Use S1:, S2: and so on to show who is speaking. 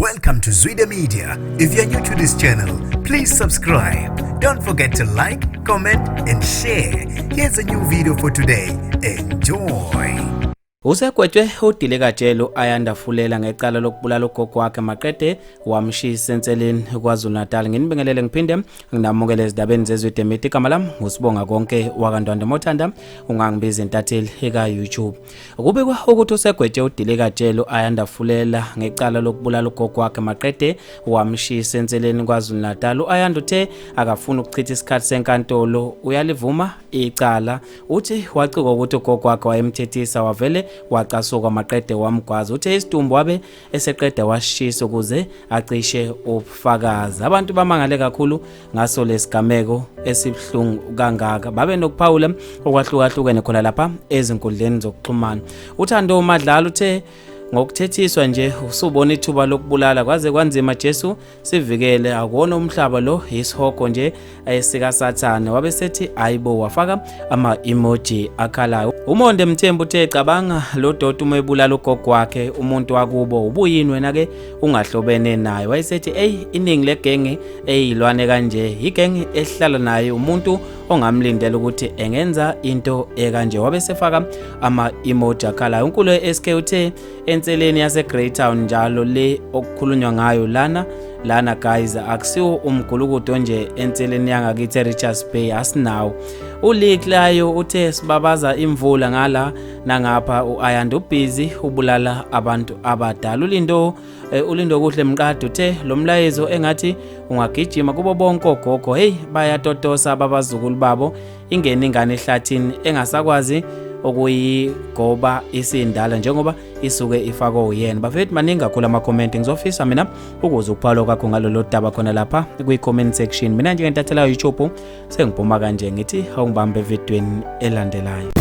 S1: Welcome to Zwida Media. If you're new to this channel, please subscribe. Don't forget to like, comment, and share. Here's a new video for today. Enjoy.
S2: Usegwetshwe uDilekajele u-Ayanda Fulela ngecala lokubulala ugogo wakhe maqede wamshisa enseleni KwaZulu-Natal. Nginibingelele ngiphinde nginamukele ezindabeni zeZwide Media. Igama lami nguSibonga Konke wakaNdwandwe Mothanda, ungangibiza intatheli eka-YouTube. Kubikwa ukuthi usegwetshe uDilekajele u-Ayanda Fulela ngecala lokubulala ugogo wakhe maqede wamshisa enseleni KwaZulu-Natal. U-Ayanda uthe akafuni ukuchitha isikhathi senkantolo, uyalivuma icala. Uthi wacikwa ukuthi ugogo wakhe wayemthethisa wavele wacasuka maqede wamgwaza. Uthe isidumbu wabe eseqeda washisa ukuze acishe ubufakazi. Abantu bamangale kakhulu ngaso lesigameko esibuhlungu kangaka. Babe nokuphawula okwahlukahlukene khona lapha ezinkundleni zokuxhumana. Uthando Madlala uthe ngokuthethiswa nje usubona ithuba lokubulala kwaze kwanzima, Jesu sivikele, akuwona umhlaba lo, isihogo nje esikaSathane. Wabe sethi ayibo, wafaka ama-emoji akhalayo. UMonde Mthembu uthe cabanga lo doti uma ebulala ugogo wakhe, umuntu wakubo, ubuyini wena ke ungahlobene naye? Wayesethi eyi, iningi legenge eyilwane kanje, igenge ehlala naye umuntu ongamlindela ukuthi engenza into ekanje. Wabe sefaka ama-emoji akhalayo. Unkulu SK uthe enseleni yase-Greytown njalo le okukhulunywa ngayo lana lana guys, akusiwo umgulukudo nje enseleni yangakithi e-Richards Bay, asinawo. ULiklayo uthe sibabaza imvula ngala nangapha, u-Ayanda ubhizi ubulala abantu abadala. Ulindo uLindo Kuhle Mqadi uthe lo mlayezo engathi ungagijima kubo bonke ogogo, hey, bayatotosa ababazukulu babo, ingene ingane ehlathini engasakwazi ukuyigoba isindala njengoba isuke ifakwe uyena. Bafethu, maningi kakhulu ama-comment. Ngizofisa mina ukuze ukuphawula kwakho ngalolo daba khona lapha kwi-comment section. Mina njengentathela YouTube sengiphuma kanje, ngithi awungibambe evidweni elandelayo.